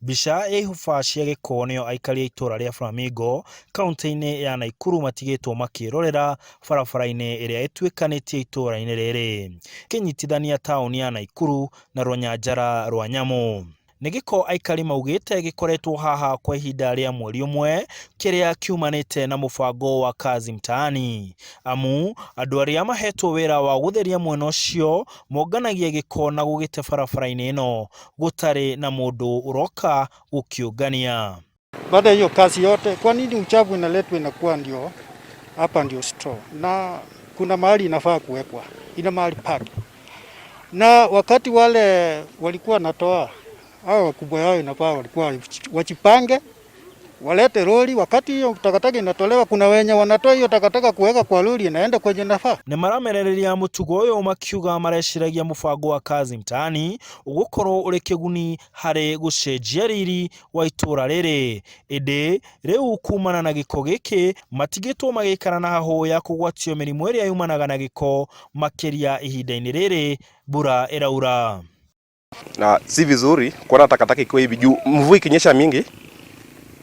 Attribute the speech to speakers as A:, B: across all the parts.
A: Mbica ya ihuba cia gĩko nĩyo aikari a itũra rĩa Flamingo kauntĩ-inĩ ya Nakuru matigĩtwo makĩrorera barabara-inĩ ĩrĩa ĩtuĩkanĩtie itũra-inĩ rĩrĩ ĩkĩnyitithania taũni ya Nakuru na rũnyanjara rwa nyamũ. Nĩ gĩko aikari maugĩte gĩkoretwo haha kwa ihinda rĩa mweri ũmwe kĩrĩa kiumanĩte na mũbango wa Kazi Mtaani. Amu andũ arĩa mahetwo wĩra wa gũtheria mwena ũcio monganagia gĩko na gũgĩte barabara-inĩ ĩno gũtarĩ na mũndũ ũroka gũkĩũngania.
B: Baada ya hiyo kazi yote, kwa nini uchafu inaletwa inakuwa ndio hapa ndio store, na kuna mahali inafaa kuwekwa, ina mahali pake. Na wakati wale walikuwa wanatoa hao wakubwa yao, inafaa walikuwa wajipange, walete lori. Wakati hiyo takataka inatolewa, kuna wenye wanatoa hiyo takataka kuweka kwa lori, inaenda kwenye nafaa.
A: Nĩ maramenereria mũtugo ũyũ makiuga mareciragia mũbango wa Kazi Mtaani ũgũkorwo ũrĩ kĩguni harĩ gũcenjia riri wa itũra rĩrĩ, ĩndĩ rĩu kumana na gĩko gĩkĩ matigĩtwo magĩikara na hahũ ya kũgwatio mĩrimũ ĩrĩa yumanaga na gĩko makĩria ihinda-inĩ rĩrĩ mbura ĩraura.
C: Na si vizuri kuona takataka ikiwa hivi juu mvua ikinyesha mingi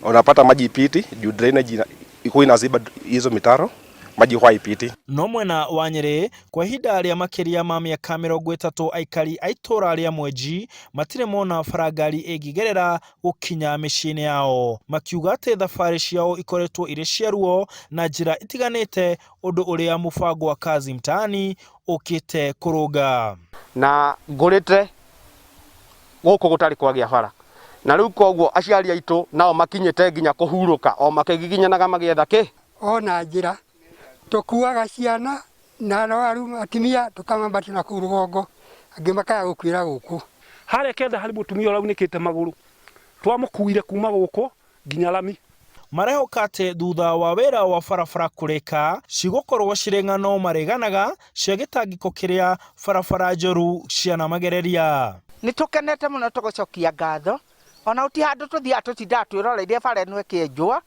C: unapata maji ipiti juu drainage iko inaziba hizo mitaro, maji huwa haipiti.
A: No mwena wa Nyeri kwa ihinda rĩa makĩria ma mĩaka 30 aikari a itũra rĩa Mwenji matirĩ mona bara ngari ĩngĩgerera gũkinya mĩciĩ-inĩ yao, makiuga atĩ thabarĩ ciao ikoretwo irĩ cia ruo na njĩra itiganĩte, ũndũ ũrĩa mũbango wa Kazi Mtaani ũkĩte kũrũnga.
D: Na ngũrĩte gũkũ gũtarĩ kwagĩa bara, na rĩu koguo aciari aitũ nao makinyĩte nginya kũhurũka o makĩgiginyanaga magĩetha kĩ.
E: Ona njĩra tũkuaga ciana na arwaru, atumia, tũkamambatia na kũu rũgongo, angĩ makaya gũkuĩra gũkũ.
F: Harĩa kenda harĩ mũtumia ũraunĩkĩte magũrũ, twamũkuire kuma gũkũ nginya rami.
A: Marehoka atĩ thutha wa wĩra wa barabara kũrĩka cigũkorwo cirĩ ng'ano marĩganaga cia gĩtangĩko kĩrĩa barabara njũru cianamagereria.
G: Nĩ tũkenete mũno, tũgũcokia ngatho, ona ũti handũ tũthiaga tũtindaga twĩroreire bara ĩno ĩkĩenjwo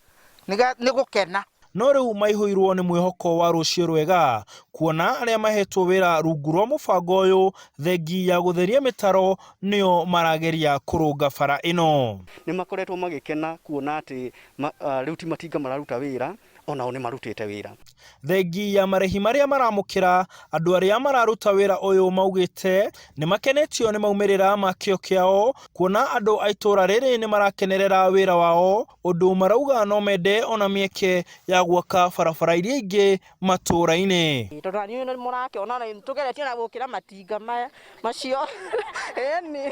G: nĩ gũkena.
A: No rĩu maihũirwo nĩ mwĩhoko wa rũciũ rwega kuona arĩa mahetwo wĩra rungu rwa mũbango ũyũ thengi ya gũtheria mĩtaro nĩo marageria kũrũnga bara ĩno.
H: Nĩ makoretwo magĩkena kuona atĩ rĩu ti matinga mararuta wĩra, onao nĩ marutĩte wĩra.
A: Thengi ya marĩhi marĩa maramũkĩra, andũ arĩa mararuta wĩra ũyũ maugĩte nĩ makenetio nĩ maumĩrĩra ma kĩo kĩao kuona andũ a itũra rĩrĩ nĩ marakenerera wĩra wao, ũndũ marauga no mende ona mĩeke ya gwaka barabara iria ingĩ matũra-inĩ.
I: Tondũ na niĩ nĩ mũrakĩona na tũgeretie na gũkĩra matinga maya macio, ĩni.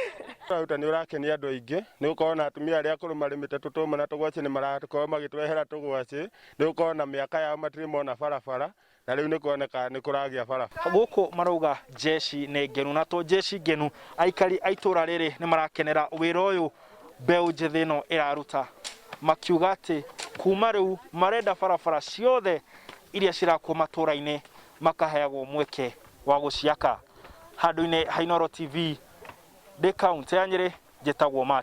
J: Ũraruta nĩ ũrakenia andũ aingĩ nĩ gũkorwo na atumia arĩa akũrũ marĩmĩte tũtũma na tũgwacĩ nĩ marakorwo magĩtwehera tũgwacĩ nĩ gũkorwo na mĩaka yao matirĩ mona barabara, na rĩu nĩ kuoneka nĩ kũragĩa barabara.
A: Gũkũ marauga jeshi nĩ ngenu, na to jeshi ngenu, aikari a itũra rĩrĩ nĩ marakenera wĩra ũyũ mbeũ njĩthĩ ĩno ĩraruta, makiuga atĩ kuma rĩu marenda barabara ciothe iria cirakwo matũra-inĩ makaheagwo mweke wa gũciaka. Handũ-inĩ ha Inooro TV ndĩ kaũntĩ ya Nyĩrĩ, njĩtagwo Martin.